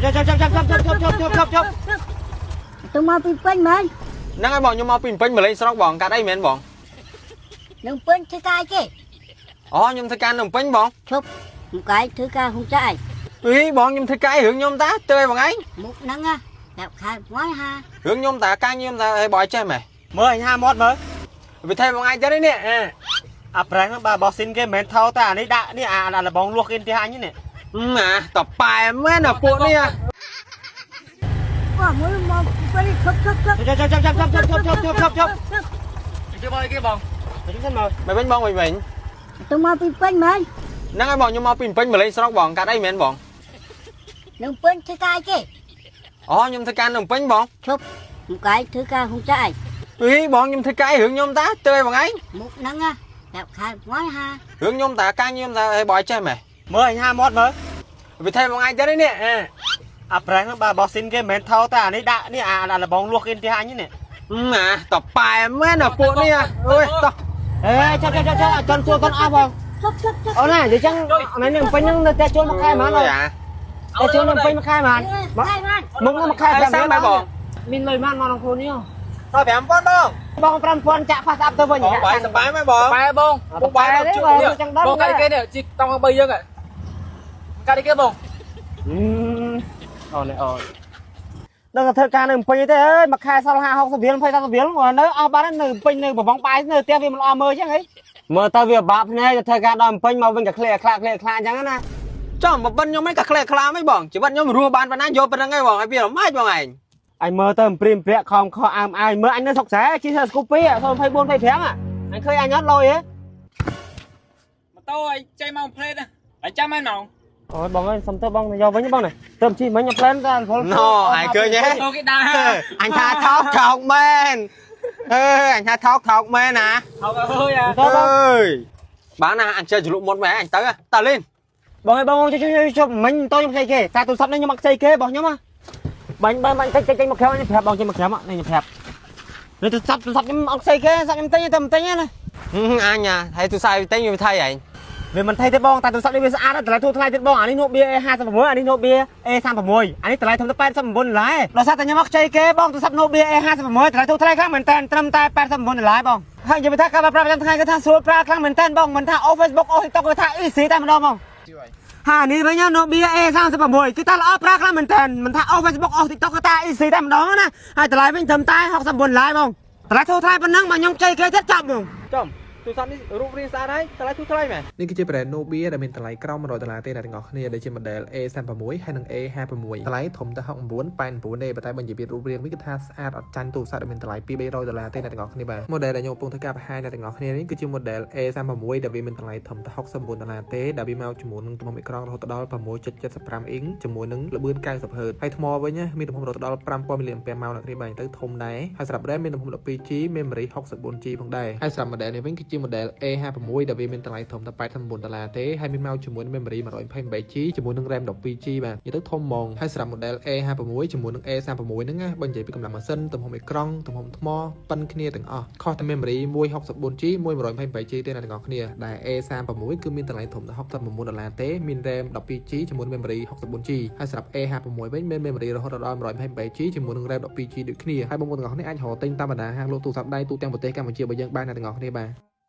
ឈប់ឈប់ឈប់ឈប់ឈប់ឈប់ឈប់ឈប់ឈប់ ទៅមកពីពេញមែន ហ្នឹងហើយបងខ្ញុំមកពីពេញមកលេងស្រុកបងកាត់អីមែនបង នឹងពេញធ្វើការអីគេ អូខ្ញុំធ្វើការនៅពេញបង ឈប់មកកាយធ្វើការហុងចាយ អីបងខ្ញុំធ្វើការរឿងខ្ញុំតាទៅឲ្យបងឯង មុខហ្នឹងណាតែខែមួយហា រឿងខ្ញុំតាការខ្ញុំតាឲ្យបងឲ្យចេះម៉េះ មើលអញហាមាត់មើល វិធីបងឯងទៅនេះអឺ អាប្រេះហ្នឹងបើរបស់ស៊ីនគេមិនមែនថោតែអានេះដាក់នេះអាលបងលួសគេផ្ទះអញនេះ អាតប៉ែមែនអាពួកនេះ 哇មួយមកពេញឈប់ឈប់ឈប់ ឈប់ឈប់ឈប់ឈប់ឈប់ឈប់ឈប់ឈប់ឈប់ឈប់ គេបងគេបង ជិះសិនមើល មិនវិញបងវិញវិញ ទៅមកពីពេញមែន ហ្នឹងហើយបងខ្ញុំមកពីពេញមកលេងស្រុកបងកាត់អីមែនបង នឹងពេញធ្វើការអីគេ អូខ្ញុំធ្វើការនៅពេញបង ឈប់មកកាយធ្វើការហុងចាយ អីបងខ្ញុំធ្វើការរឿងខ្ញុំតាទៅឲ្យបងឯង មុខហ្នឹងណាតែខែមួយហា រឿងខ្ញុំតាការខ្ញុំតាឲ្យបងឲ្យចេះម៉េះ មើលអញហាមាត់មើល វិធីបងឯងទៅនេះអឺ អាប្រេះហ្នឹងបើរបស់ស៊ីនគេមិនមែនថោតែអានេះដាក់នេះអាលបងលួសគេផ្ទះអញនេះ អាតប៉ែមែនអាពួកនេះអើយតោះ អេឈប់ឈប់ឈប់ឈប់អត់ចន់សួរកូនអស់បង ឈប់ឈប់ឈប់ អូនណានិយាយចឹងថ្ងៃនេះពេញហ្នឹងនៅតែជួលមួយខែហ្មង អា តែជួលនៅពេញមួយខែហ្មង ខែមួយ មុខហ្នឹងមួយខែ អីសាំបាយបង មានលុយម៉ានមកក្នុងខ្លួននេះ ត5000បង បង5000ចាក់ fast up ទៅវិញ បងបាយសបាយមែនបង បែបង បងបាយដល់ជួ បងចឹងដល់ បងកាត់គេនេះជីតង់3យើងកាត់គេបង អូនអូនដល់តែធ្វើការនៅពេញទេអើយមួយខែសល់50 60រៀល20 30រៀលនៅអស់បាត់នៅពេញនៅប្រវងបាយនៅផ្ទះវាមិនល្អមើលចឹងហីមើលទៅវាបាក់ភ្នែកទៅធ្វើការដល់ពេញមកវិញក៏ក្លែកខ្លាក្លែកខ្លាចឹងណា ចំមកបិណ្ឌខ្ញុំឯងក៏ក្លែកខ្លាមិនបងជីវិតខ្ញុំរស់បានប៉ុណ្ណាយកប៉ុណ្្នឹងឯងបងឲ្យវារម៉ាចបងឯង អញមើលទៅព្រាមប្រាក់ខំខអើមអើយមើលអញនៅស្រុកស្រែជិះស្គូពី24 25អញឃើញអញអត់លុយហ៎ ម៉ូតូឲ្យចេញមកផ្លេតឲ្យចាំហ្នឹង អូយបងអើយសុំទៅបងទៅយកវិញបងនេះទៅជិះមិញខ្ញុំផ្លែនតែពល ណូឯងឃើញទេ ម៉ូតូគេដើរ អញថាថោកថោកមែនអើអញថាថោកថោកមែនណា ថោកអើយអា អើយបានណាអញចេះជ្លក់មុតមែនអញទៅតើលីន បងអើយបងជួយជួយជួយមិញតខ្ញុំខ្ចីគេតែទូរស័ព្ទនេះខ្ញុំអត់ខ្ចីគេរបស់ខ្ញុំហ៎បាញ់បាញ់បាញ់តិចតិចចេញមកក្រៅខ្ញុំប្រាប់បងចេញមកក្រៅនេះខ្ញុំប្រាប់នេះទូរស័ព្ទទូរស័ព្ទខ្ញុំអត់ខ្ចីគេសាក់ខ្ញុំទិញតែមិនទិញណា អញហើយទូសាយទិញវាថៃឯង វាមិនថៃទេបងតែទូរស័ព្ទនេះវាស្អាតតម្លៃធូរថ្លៃទៀតបងអានេះ Nubia A56 អានេះ Nubia A36 អានេះតម្លៃធំទៅ89ដុល្លារដោយសារតែខ្ញុំមកខ្ចីគេបងទូរស័ព្ទ Nubia A56 តម្លៃធូរថ្លៃខ្លាំងមែនតើត្រឹមតែ89ដុល្លារបងហើយនិយាយថាការប្រើប្រាស់ប្រចាំថ្ងៃគឺថាស្រួលប្រើខ្លាំងមែនតើបងមិនថាអូ Facebook អូ TikTok គឺថា easy តែម្ដងបង ហានេះវិញ Nubia A36 គឺថាល្អប្រើខ្លាំងមែនតើមិនថាអូ Facebook អូ TikTok គឺថា easy តែម្ដងណាហើយតម្លៃវិញត្រឹមតែ69ដុល្លារបងតម្លៃធូរថ្លៃប៉ុណ្ណឹងមកខ្ញុំខ្ចីគេទៀតចាប់ហ្មង ចំទូរស័ព្ទនេះរូបរាងស្អាតហើយតម្លៃធូរថ្លៃមែន នេះគឺជា brand Nubia ដែលមានតម្លៃក្រោម100ដុល្លារទេអ្នកទាំងអស់គ្នាដែលជា model A36 ហើយនិង A56 តម្លៃធំតែ69 89ទេប៉ុន្តែបើនិយាយពីរូបរាងវិញគឺថាស្អាតអត់ចាញ់ទូរស័ព្ទដែលមានតម្លៃ2 300ដុល្លារទេអ្នកទាំងអស់គ្នាបាទ model ដែលខ្ញុំកំពុងធ្វើការបង្ហាញអ្នកទាំងអស់គ្នានេះគឺជា model A36 ដែលវាមានតម្លៃធំតែ69ដុល្លារទេដែលវាមកជាមួយនឹងទំហំអេក្រង់រហូតដល់6.75អ៊ីងជាមួយនឹងល្បឿន 90Hz ហើយថ្មវិញណាមានទំហំរហូតដល់5000មីលីអាំពែម៉ោងអ្នកគ្នាបាទទៅធំដែរហើយសម្រាប់ RAM មានទំហំ 12GB memory 64GB ផងដែរហើយសម្រាប់ model នេះវិញគឺជា model A56 ដែលវាមានតម្លៃធំតែ89ដុល្លារទេហើយមានមកជាមួយនឹង memory 128GB ជាមួយនឹង RAM 12GB បាទនិយាយទៅធំហ្មងហើយសម្រាប់ model A56 ជាមួយនឹង A36 ហ្នឹងណាបើនិយាយពីកម្លាំងម៉ាស៊ីនទំហំអេក្រង់ទំហំថ្មប៉ុនគ្នាទាំងអស់ខុសតែ memory មួយ 64GB មួយ 128GB ទេអ្នកទាំងអស់គ្នាដែល A36 គឺមានតម្លៃធំតែ69ដុល្លារទេមាន RAM 12GB ជាមួយនឹង memory 64GB ហើយសម្រាប់ A56 វិញមាន memory រហូតដល់ 128GB ជាមួយនឹង RAM 12GB ដូចគ្នាហើយបងប្អូនទាំងអស់គ្នាអាចរកទិញតាមបណ្ដាហាងលក់ទូរស័ព្ទដៃទូទាំងប្រទេសកម្ពុជារបស់យើងបានអ្នកទាំងអស់គ្នាបាទ។